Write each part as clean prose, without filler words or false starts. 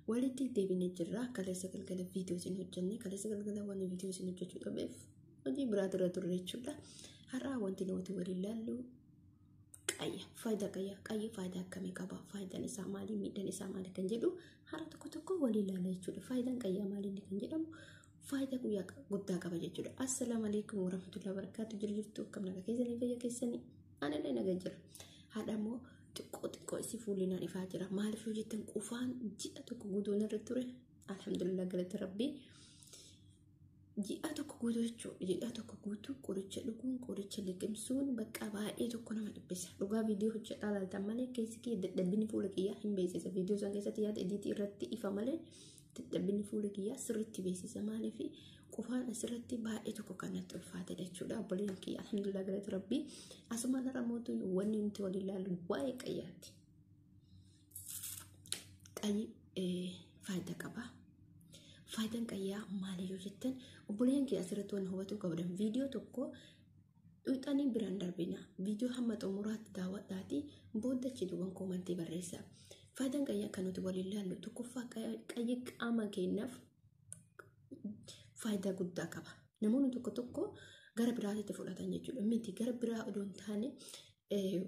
Walitti deebinee jirra. Kaleessa galgala viidiyoo isin hojjenne. Kaleessa galgala waan viidiyoo isin hojjechuu dhabeef hojii biraa dura turre jechuudha. Har'aa wanti nuti waliin ilaallu qayya. Faayidaa qayyaa. Qayyi faayidaa akkamii qaba? Faayidaan isaa maali? Miidhaan isaa maali? Kan jedhu har'a tokko tokko waliin ilaalla jechuudha. Faayidaan qayyaa maali kan jedhamu faayidaa guyyaa guddaa qaba jechuudha. Assalaamu alaikum warahmatullahi wabarakatuh. Jiru jirtu akkam nagaa keessanii fayyaa keessanii? Anillee nagaa jira. Haadha immoo xiqqoo xiqqoo isii fuullinaan ifaa jira. Maaliif yoo jettan qufaan ji'a tokko guutuu irra ture. Alhamdulillah, galata Rabbii. Ji'a tokko guutuu jechuudha. Ji'a tokko guutuu qoricha dhuguun, qoricha liqimsuun bakka baay'ee tokko nama dhiphisa. Dhugaa viidiyoo hojjedhaa laaltan malee keessi kiyya dadhabbiin fuula kiyyaa hin beeksisa. Viidiyoo san keessatti yaada ediitii irratti ifa malee dadhabbiin fuula kiyyaa sirriitti beeksisa. Maaliif qufaan asirratti baay'ee tokko kan natti ulfaate jechuudha. Obboleen kiyya, alhamdulillah, galata Rabbii. Asumaan har'a mootu wanni nuti waliin ilaallu waa'ee qayyaati. Qayyi faayidaa qaba. Faayidaan qayyaa maali yoo jettan, obboleen kiyya, asirratti waan hubatuu qabdan, viidiyoo tokko xuuxanii biraan darbina. Viidiyoo hamma xumuraatti daawwadhaati booda achi duuban koomantii barreessa. Faayidaan qayyaa kan nuti waliin ilaallu, tokkoffaa, qayyi qaama keenyaaf faayidaa guddaa qaba. Namoonni tokko tokko gara biraatti fudhatan jechuudha. Miti, gara biraa odoo hin taane,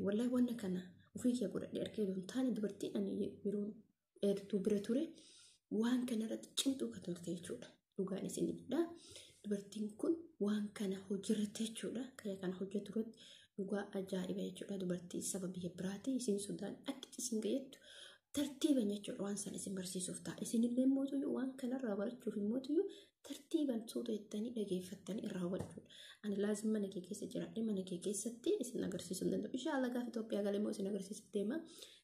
wallahi wanna kana ofii kee godhadhee argee odoo hin taane, dubartiin ani yeroo dheertuu bira ture waan kana irratti cimtuu kan turte jechuudha. Dhugaan isinidha. Dubartiin kun waan kana hojiirratti jechuudha. Qayya kana hojjetu irratti dhugaa ajaa'iba jechuudha. Dubartii saba biyya biraati. Isin Sudaan akka isin gahettu tartiiban jechuudha waan sana isin barsiisuuf ta'a. Isinillee mootuyyuu waan kanarraa barachuuf mootuyyuu tartiiban suuta jettanii dhageeffattanii irraa hubachuudha. Ani laazim mana kee keessa jiraadhe mana kee keessatti isin agarsiisuu hin danda'u. Inshallah gaafa Itoophiyaa galee immoo isin agarsiisuuf deema.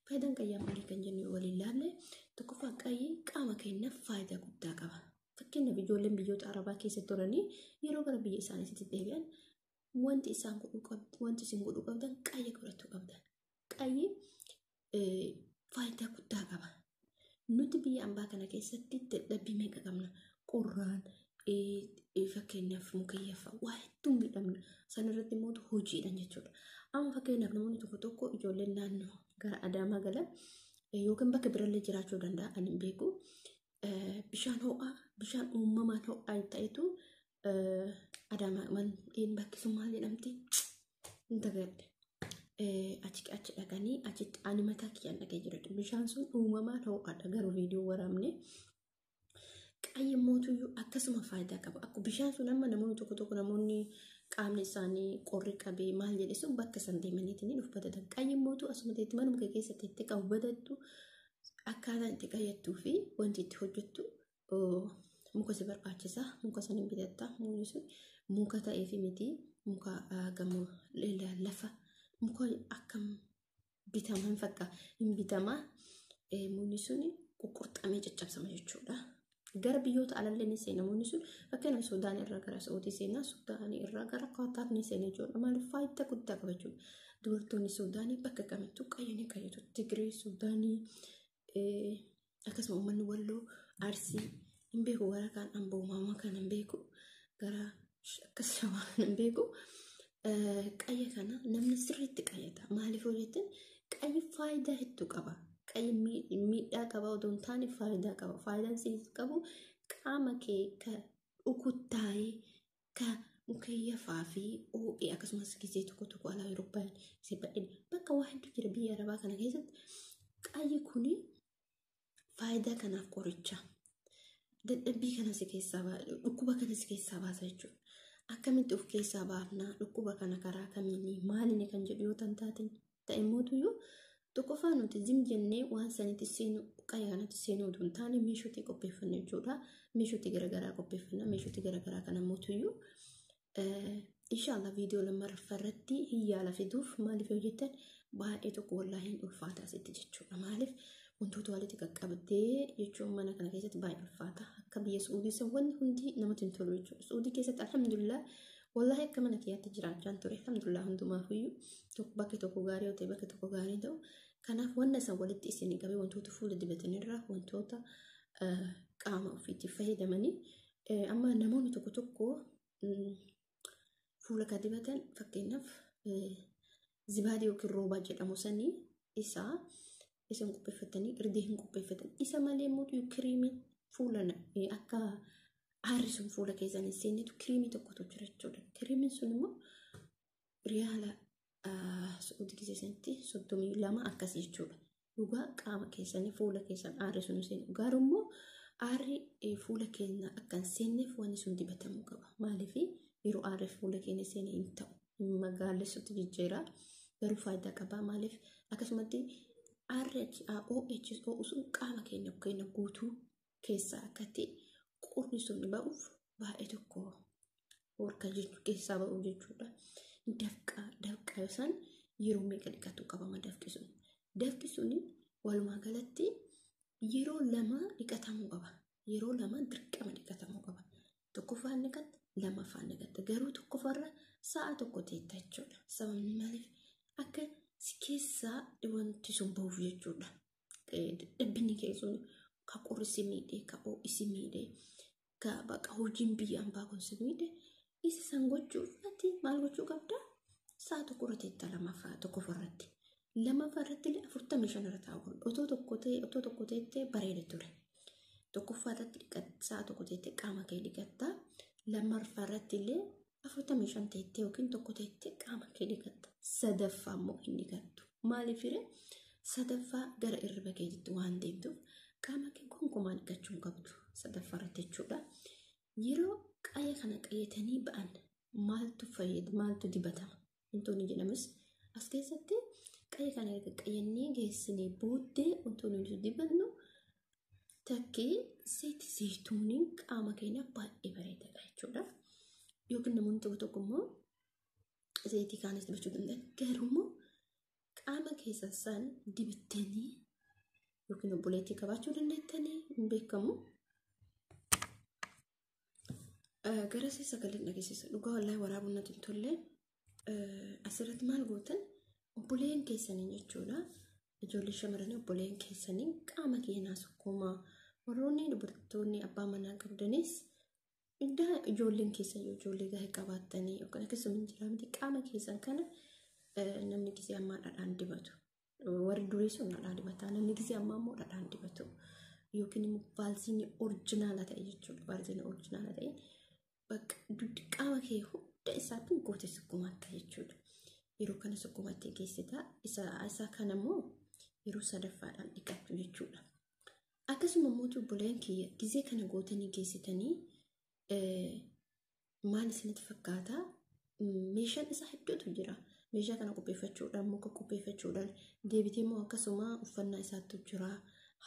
Faayidaan qayyaa maalii kan jennu waliin ilaalle, tokkoffaa, qayyi qaama keenyaaf faayidaa guddaa qaba. Fakkeenyaaf, ijoolleen biyyoota Arabaa keessa turanii yeroo gara biyya isaaniitti deebi'an wanti isaan godhuu qabdu, wanti isin godhuu qabdan, qayya godhachuu qabdan. Qayyi faayidaa guddaa qaba. Nuti biyya ambaa kana keessatti dadhabbii meeqa qabna? Qorraan, fakkeenyaaf mukayyafa, waa hedduu miidhamna. San irratti immoo hojiidhaan jechuudha. Amma fakkeenyaaf namoonni tokko tokko, ijoolleen naannoo gara Adaamaa galan yookiin bakka birallee jiraachuu danda'a, ani hin beeku. Bishaan ho'aa, bishaan uumamaan ho'aa ta'etu Adaamaa bakki sun maal jedhamti? Hin dagadhe. Achi dhaqanii achitti ani mataa kiyyaan dhaqee jira. Bishaan sun uumamaan ho'aadha, garuu viidiyoo waraabne. Qayyi mootuyyuu akkasuma faayidaa qaba. Akkuma bishaan sun amma namoonni tokko tokko, namoonni qaamni isaanii qorri qabee maal jedhe sun, bakka san deemaniitiin of badatan. Qayyi mootuu asuma teetti manuma kee keessatti itti qabu badattu, akkaataan itti qayyattuu fi wanti itti hojjettu muka si barbaachisa. Muka san hin bitatta. Mukni sun muka ta'ee fi miti, muka gamoo lafa muka akkam bitama hin fakkaa hin bitama. Mukni sun ququrxamee caccabsama jechuudha. Gara biyyoota alallee ni seena namoonni sun. Fakkeenyaaf, Sudaan irraa gara Saudii seenaa, Sudaanii irraa gara Qaataar ni seena jechuudha. Maaliif faayidaa guddaa qaba jechuudha. Dubartoonni Sudaanii bakka kamittuu qayya ni qayyatu. Tigree, Sudaanii, akkasuma uummanni Walloo, Arsii hin beeku, gara kaan Amboo maama kana hin beeku, gara akkas Shawaa kana hin beeku. Qayya kana namni sirriitti qayyata. Maaliif yoo jettan, qayyi faayidaa hedduu qaba. Qayyi miidhaa qaba otoo hin taane faayidaa qaba. Faayidaan siif qabu qaama kee ka dhukuttaa'ee, ka mukayyafaa fi oo'ee, akkasumas gisee tokko tokko alaa yeroo bayan gisee bal'ina bakka waa hedduu jira biyya Arabaa kana keessatti. Qayyi kuni faayidaa kanaaf qoricha. Dadhabbii kana si keessaa, dhukkuba kana si keessaa baasa jechuudha. Akkamitti of keessaa baafnaa dhukkuba kana, karaa kamiini, maaliini kan jedhu yoo tan taatin ta'e mootuyyuu, tokkoffaa nuti zim jennee waan sanitti seenuu, qayya kanatti seenuu otoo hin taane, meeshootii qopheeffanna jechuudha. Meeshootii garaagaraa qopheeffanna. Meeshootii garaagaraa kana mootuyyuu inshallah viidiyoo lammaffaa irratti hin yaala fiduuf. Maaliif yoo jettan, baay'ee tokko wallaahi hin ulfaata asitti jechuudha. Maaliif wantoota walitti qaqqabdee jechuun mana kana keessatti baay'ee ulfaata. Akka biyya Suudii san wanni hundi namatti hin tolu jechuudha. Suudii keessatti alhamdulillah, wallaahi akka mana kiyyaatti jiraachaa ture. Alhamdulillah, hundumaafuyyuu bakki tokko gaarii yoo ta'e, bakki tokko gaarii ta'u. Kanaaf wanna san walitti isin qabee, wantoota fuula dibatanirraa, wantoota qaama ofiitti fayyadamanii, amma namoonni tokko tokko fuula kan dibatan, fakkeenyaaf zibaadii yookiin roobaa jedhamu sanii isaa Isin qopheeffatanii irdee hin qopheeffatan. Isa malee immoo kiriimii fuula akka aarri sun fuula keessan hin seennetu kiriimii tokkotu jira jechuudha. Kiriimiin sun immoo riyaala Su'uudii keessatti 32 akkas jechuudha. Dhugaa qaama keessanii fuula keessan aarri sun hin seenu. Garuu immoo aarri fuula keenya akka hin seenneef wanni sun dibatamuu qaba. Maaliif yeroo aarri fuula keenya seene hin ta'u. Magaalessutti jijjiira. Garuu faayidaa qaba. Maaliif akkasumatti RHAOHO sun qaama keenya keenya guutuu keessaa akka ta'e qorri sun ba'uuf baay'ee tokko horka jechuu keessaa ba'u jechuudha. Dafqa isaan yeroo meeqa dhiqatu qabama dafqi sun. Dafqi sun walumaa galatti yeroo 2 dhiqatamuu qaba. Yeroo 2 dirqama dhiqatamuu qaba. Tokkoffaan dhiqatta, lammaffaan dhiqatta. Garuu tokkoffaarra sa'a tokko teetta jechuudha. Sababni maaliif akka si keessaa wanti sun ba'uuf jechuudha. Dadhabbiin kee sun ka qorri si miidhee, ka ho'i si miidhee, ka bakka hojiin biyya ambaa kun si miidhee isa san gochuuf ati maal gochuu qabda? Sa'a tokko irra teetta lammaffaa tokkoffaarratti. Lammaffaa irratti illee 45 irra taa'u qabda. Otoo tokko ta'e otoo tokko teettee bareeda ture. Tokkoffaa irratti sa'a tokko teettee qaama kee dhiqatta. Lammaffaa irratti illee 45 teettee yookiin tokko teettee qaama kee dhiqatta. Sadaffaa immoo hin dhiqattu. Maaliif hiree? Sadaffaa gara irriba keetitti waan deemtuuf qaama kee gonkumaa dhiqachuu hin qabdu. Sadaffaa irratti jechuudha. Yeroo qayya kana qayyatanii ba'an maaltu fayyada? Maaltu dibatama? Wantoonni jedhamus as keessatti qayya kana erga qayyannee geessinee booddee wantoonni nuti dibannu takkee zayti zayituuniin qaama keenya baay'ee bareedaadha jechuudha. Yookiin namoonni tokko tokko immoo zayitii kaanis dibachuu danda'an. Garuu immoo qaama keessan san dibattanii yookiin obboleettii qabaachuu dandeettanii hin beekamu. Gara sagaleen dhageessisa. Dhugaa wallaahi waraabuun natti hin tolle. Asirratti maal gootan obboleen keessanii jechuudha. Ijoollee shamarranii obboleen keessanii qaama keenyaa sukkuumaa. Warroonni dubartoonni abbaa manaa qabdanis iddaa ijoolleen keessan yoo ijoollee gahe qabaattanii yookaan akkasuma hin jira miti qaama keessan kana namni gisee ammaa dhadhaan dibatu. Warri durii sun dhadhaa dibataa namni gisee ammaa immoo dhadhaan dibatu. Yookiin immoo vaalsiinii orjinaala ta'e jechuudha. Vaalsiinii orjinaala ta'e bakka dugdi qaama kee hunda isaatti goote sukkumatta jechuudha. Yeroo kana sukkumattee geessita. Isa kana immoo yeroo sadaffaadhaan dhiqattu jechuudha. Akkasuma immoo obboleen kiyya gizee kana gootanii geessitanii maal isinitti fakkaata? Meeshaan isaa hedduutu jira. Meeshaa kana qopheeffachuudhaan muka qopheeffachuudhaan deebitee immoo akkasuma uffannaa isaatu jira.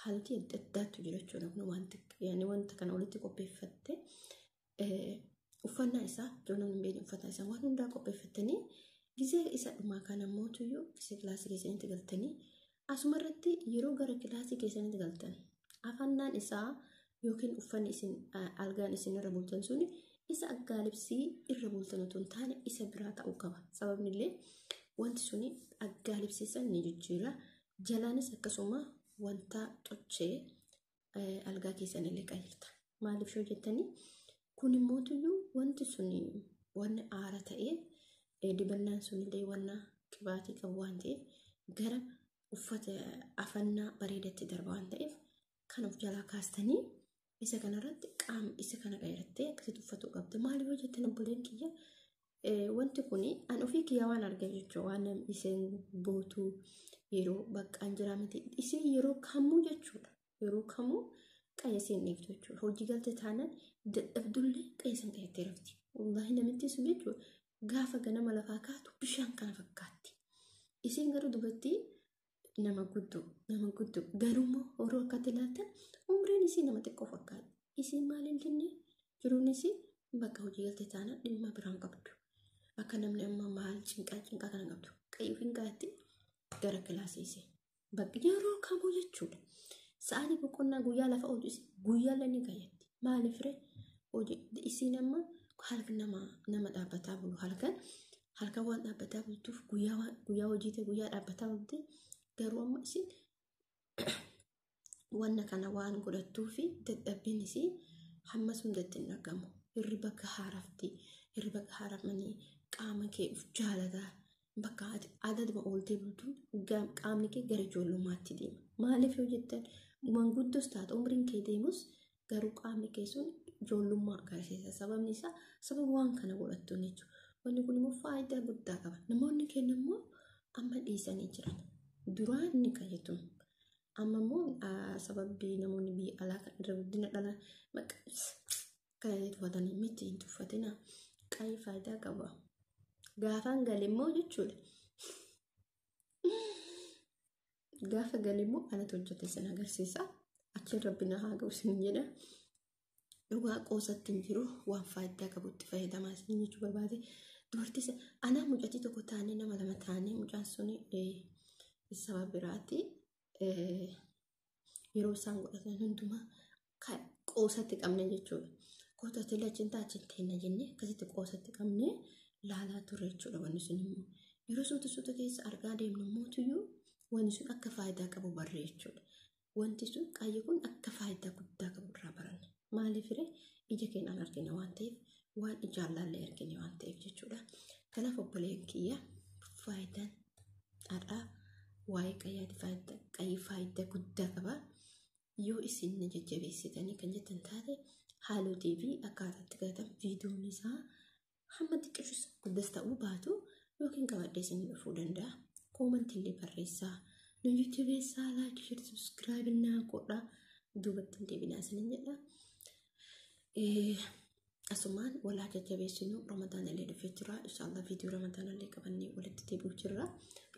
Haalli adda addaatu jira jechuudha. Kun wanta kana walitti qopheeffatte uffannaa isaa ijoolleen hin beekne uffannaa isaa waan hundaa qopheeffattanii gizee isa dhumaa kana mootuyyuu gizee kilaasii keessanitti galtanii asuma irratti yeroo gara kilaasii keessanitti galtan afannaan isaa yookiin uffanni isin algaan isin irra bultan suni isa aggaalibsii irra bultan otoo hin taane isa biraa ta'uu qaba. Sababni illee wanti suni aggaalibsii san ni jijjiira. Jalaanis akkasuma wanta xochee algaa keessan illee qayyarta. Maaliif yoo jettanii kun immootuyyuu wanti suni wanni aara ta'ee dibannaan sunillee wanna qibaatii qabu waan ta'eef gara uffata afannaa bareedatti darba waan ta'eef kan of jalaa kaastanii isa kanarratti qaama isa kana qayyarattee akkasitti uffatuu qabda. Maaliif yoo jettan obboleen kiyya wanti kun an ofii kiyya waan argeef jechuudha. Waan namni isheen bootuu yeroo baqqaan jira miti isin yeroo kamuu jechuudha. Yeroo kamuu qayya isheen dhiiftu jechuudha. Hojii galte taanaan dadhabdullee qayya isheen qayyattee rafti. Wallaahi namitti sun jechuudha gaafa ganama lafaa kaatu bishaan kana fakkaatti. Isheen garuu dubartii nama guddoo garuu immoo yeroo akkatti ilaaltan umriin isii nama xiqqoo fakkaatti. Isiin maal hin jenne jiruun isii bakka hojii galte taanaan dhimma biraan qabdu. Akka namni amma maal cinqaa kana qabdu. Qayyi ofiin kaa'atti gara kilaasii isii. Bakka yeroo kamuu jechuudha. Sa'aatii boqonnaa guyyaa lafa ooltu isii guyyaa illee ni kayyatti. Maaliif ree hojii isiin amma halkan nama dhaabbataa bulu halkan waan dhaabbataa bultuuf guyyaa hojii ta'e guyyaa dhaabbataa bulte garuu amma isiin wanna kana waan godhattuu fi dadhabbiin isii hammas hundatti hin dhagamu. Hirriba gahaa rafti. Hirriba gahaa rafanii qaama kee of jaalataa. Bakka adaduma ooltee bultuun qaamni kee gara ijoollummaatti deema. Maaliif yoo jettan manguddoos taate umriin kee deemus garuu qaamni kee sun ijoollummaa agarsiisa. Sababni isaa sababa waan kana godhattuun jechuudha. Wanni kun immoo faayidaa guddaa qaba. Namoonni keenya immoo amma dhiisanii jiran. Duraan ni kayyatu. Amma immoo sababii namoonni biyya alaa kan irra guddina dhala kana tuffatanii miti hin tuffatina. Qayyi faayidaa qaba. Gaafaan gale immoo jechuudha. Gaafa gale immoo anatu hojjete sin agarsiisa. Achiin rabbi na haa ga'u sin jedha. Dhugaa qoosatti hin jiru waan faayidaa qabutti fayyadamaa isin jechuu barbaade. Dubartii anaa mucattii tokko taanee nama lama taanee mucaan sun saba biraati. Yeroo isaan godhatan hundumaa qoosatti qabne jechuudha. Qoosatti lachiin taachiin teenna jennee akkasitti qoosatti qabnee laalaa turre jechuudha wanni sun immoo. Yeroo suuta suuta keessa argaa deemnu mootiyyuu wanni sun akka faayidaa qabu barre jechuudha. Wanti sun qayyi kun akka faayidaa guddaa qabu irraa baranne. Maaliif ree ija keenyaan argina waan ta'eef waan ijaan laallee argine waan ta'eef jechuudha. Kanaaf obboleen kiyya faayidaan har'aa waa'ee qayyaati qayyi faayidaa guddaa qaba. Yoo isin na jajjabeessitanii kan jettan taate haalotii fi akkaataa itti galatan viidiyoon isaa hamma xiqqishus guddas ta'uu baatu yookiin qabadhee isin dhufuu danda'a. Koomantii illee barreessaa. Nu jajjabeessaa like share subscribe naa godhaa. Duubatti hin deebinaa isiniin jedha. Asumaan walaa jajjabeessinu Ramadaan illee dhufee jira. Inshaallah viidiyoo Ramadaan illee qabannee walitti deebi'u jirra.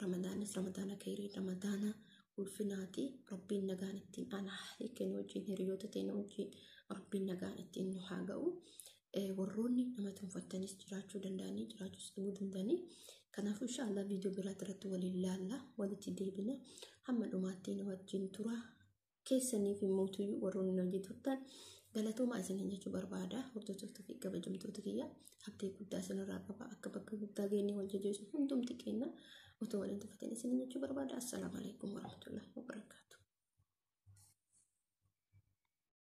Ramadaanis Ramadaana khayrii Ramadaana ulfinaati. Rabbiin nagaan ittiin ana kennu wajjin hiriyoota teenya wajjin Rabbiin nagaan ittiin nu haa ga'u. Warroonni nama tunfattanis jiraachuu danda'anii jiraachuus dhabuu danda'anii. Kanaafuu inshaallah viidiyoo biraatti irratti waliin laalla walitti deebina. Hamma dhumaatti nu wajjin tura. Keessaniif immoo warroonni nu wajjin turtan galatoomaa isiniin jechuu barbaada. Hordoftoota fi kabajamtoota kiyya abdii guddaa isinirraa qaba. Akka bakka guddaa geenyee wal jajjabeessu hundumti keenya otoo waliin tuffatin isiniin jechuu barbaada. Assalaamu alaikum warahmatullahi.